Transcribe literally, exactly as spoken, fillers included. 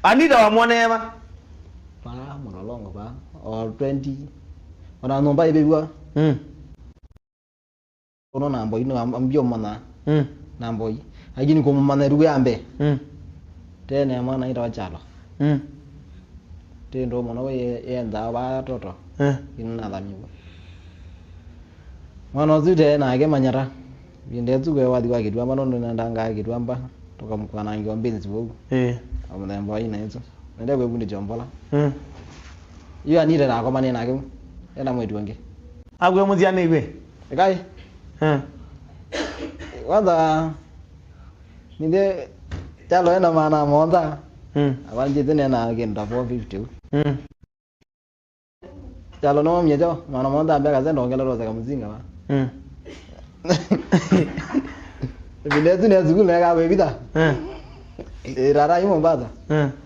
Anita wamwonee va? Paa Mũlolongo paa. O twenty. Ona nyũmba ĩvĩw'a. Mm. Ũno na mboi, nĩ wa-, mbio manya. Mm. Na mboi. Lakini kũmũmanya ĩtuku ya mbee. Mm. Tene mwana aitawa Kyalo. Mm. Tĩ ndũ mũno we ye-, yendaa vaa toto. Eh. Ĩno nathamiwe. Mwana ũsu tene nake manyata. Ĩvinda ĩsu we wathi kwa Kĩtuamba, nũndũ nĩnendangaa Kĩtuamba, tũkamũkwanangĩa mbĩnzi vau. Eh. A mũthemba wa ina ĩsu. Nende kwĩvundĩkya mbola. Mm. Yu Anita nakomanĩe nake. Ena mwĩtu ũngĩ. Akw'e mũsyaanĩw'e? Ĩkai. Eh. Kwanza, nithe, Kyalo ena maana mũonza. Mm. Avanjĩte nena kĩndũ ta four fifty. Mm. Kyalo nomie kyo, maana mũonza ambĩa kaze ndongela rose kamzinga wa. Mm. Vile tu ne sukulu ne kawe vita. Eh. Eh, rara imo bata. Eh.